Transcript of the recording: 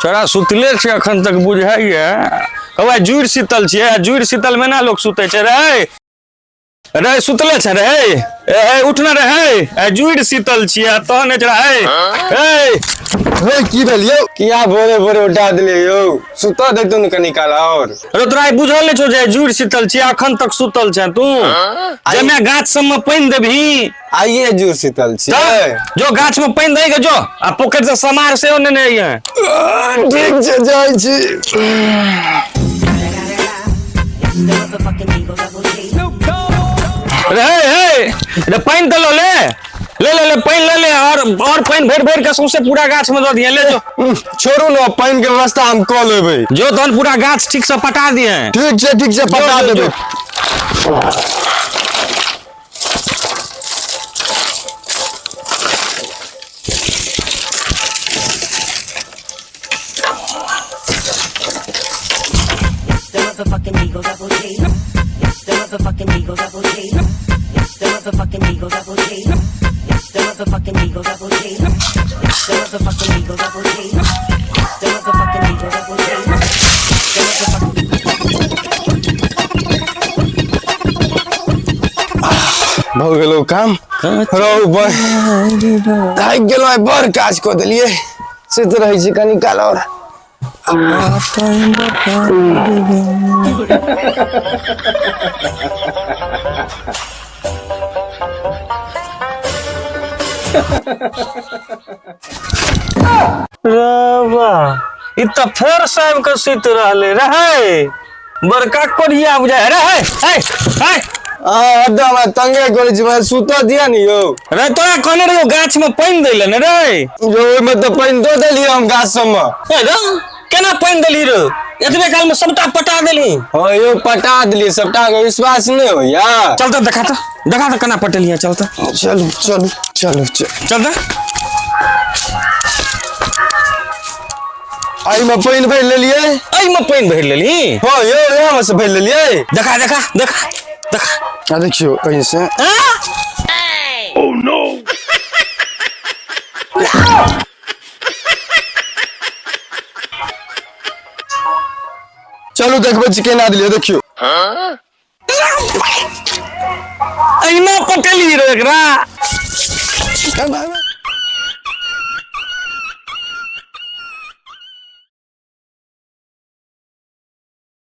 छोड़ा सुतले छै अखन तक बुझाइए। कौआ जुड़ि शीतल छियै, आ जुड़ि शीतल मे ना लोक सुतै छै रे। रे सुतले छै रे, ए ए उठ ना रे, ए जुड़ि शीतल छियै आ तहन एकरा ए ए हे, की भेल यौ? किया भोरे भोरे उठा देलियै यौ? सुतऽ दैतौ ने कनी काल और। अरे तोरा आइ बुझल नहि छौ जे जुड़ि शीतल छियै, अखन तक सुतल छै तू? जमे गाछ सबमे पानि देबही। आइए जुड़ शीतल छियै? जो गाछ में पानि दही के जो, आ पोखरि से समार सेहो नेने अइहे। ठीक छै, जाइ छी। रे हे रे, पानि तऽ लऽ ले, ले ले ले, पानि ले ले और पानि भरि भरि के सौंसे पूरा गाछ में दऽ दिहे, ले जो। छोड़ू ने, पानि के व्यवस्था हम कऽ लेबै। जो तहन पूरा गाछ ठीक से पटा दिहे। ठीक छै, ठीक छै, पटा जो, जो, देबै। The motherfucking Eagle Double G. It's the motherfucking Eagle Double G. It's the motherfucking Eagle Double G. It's the motherfucking Eagle Double G. It's the motherfucking Eagle Double G. It's the motherfucking Eagle Double G. It's the motherfucking भऽ गेलौ काम। रौ बड़ थाकि गेलौ आइ, बड़ काज कऽ देलियै। सुति रहै छी कनी काल और। रे ई तऽ फेर से आबि कऽ सुति रहलै रहै, बड़का कोरिया बुझाइ रे। हे हे हे। अहाँ हरदम हमरा तंगे करै छी भाइ, सुतऽ दिअ ने यौ। रे तोरा कहने रहियौ गाछ में पानि दै लए ने रे। यौ, ओहिमे तऽ पानि दऽ देलियै हम गाछ सबमे। ए रे, केना पानि देलही रे? एतबे काल में सबटा पटा देलही? हँ यौ, पटा देलियै सबटा के, विश्वास नहि होइया? चल तऽ देखा तऽ, देखा तऽ केना पटेलियै, चल तऽ। चलू चलू चलू चलू। चल तऽ। एहिमे पानि भरि लेलियै। एहिमे पानि भरि लेलही? हँ यौ, इएहमे से भरि लेलियै। देखा देखा देखा देखा। आ देखियौ एहिसँ। हाँ? चलू देखबै छी केना देलियै, देखियौ। एहिना पटेलही रे एकरा?